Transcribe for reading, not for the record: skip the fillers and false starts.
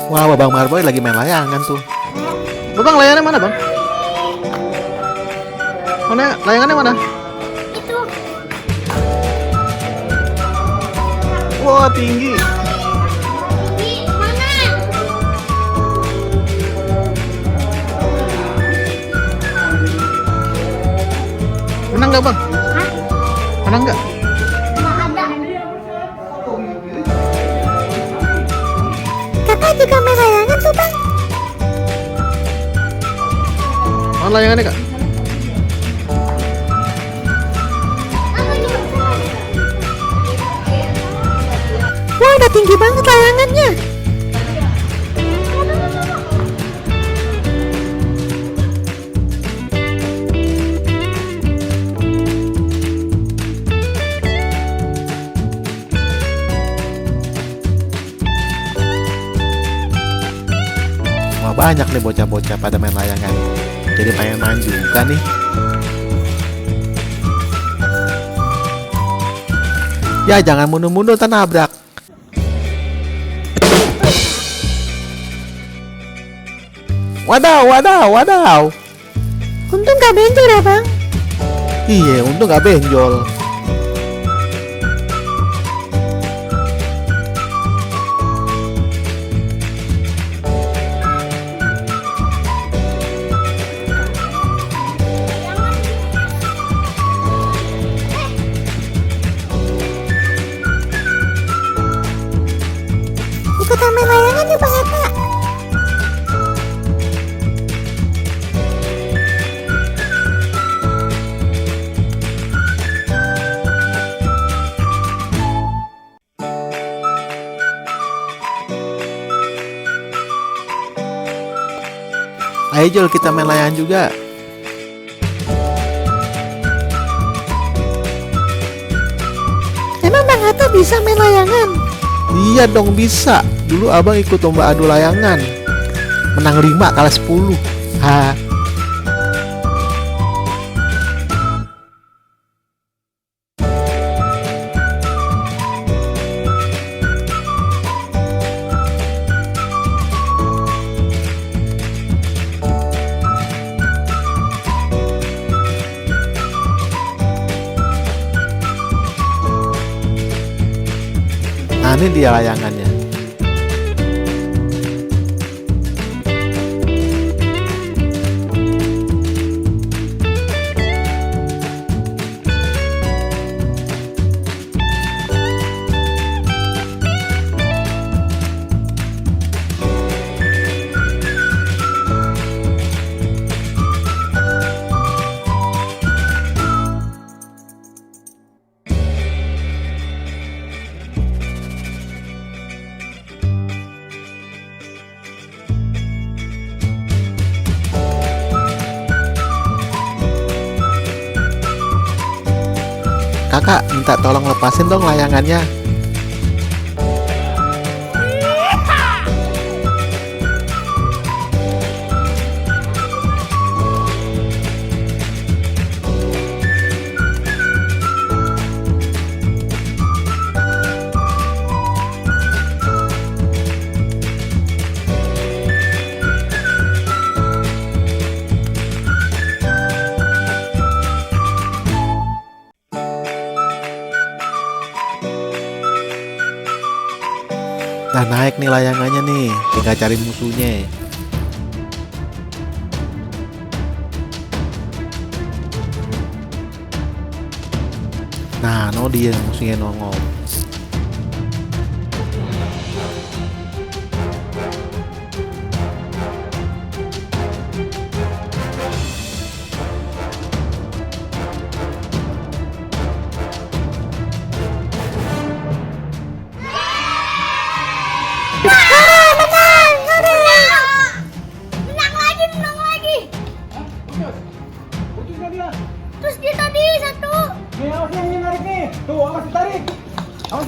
Wah, Babang Marboy lagi main layangan tuh. Babang, layangannya mana, Bang? Mana? Layangannya mana? Itu. Wah, tinggi. Di mana? Menang nggak, Bang? Hah? Menang nggak? Nggak ada. Kakak juga main layangan tuh, Bang. Mana layangannya, Kak? Wah, udah tinggi banget layangannya. Wah, banyak nih bocah-bocah pada main layangan. Jadi pengen main juga nih. Ya, jangan mundur-mundur, nabrak. Wadaw, wadaw, wadaw. Untung gak benjol ya, Bang. Iya, untung gak benjol. Ikutan main layangan yuk, Bang Eka. Ayo Jol, kita main layangan juga. Emang Bang Hatta bisa main layangan? Iya dong, bisa. Dulu abang ikut lomba adu layangan. Menang 5 kalah 10. Ha. Nah, ini dia layangannya. Kakak, minta tolong lepasin dong layangannya. Nah, naik nih layangannya nih, tinggal cari musuhnya. Nah, no dia musuhnya nongol. Menang lagi. Terus dia tadi satu. Nih, awas yang narik nih. Tuh, awas ditarik. Awas.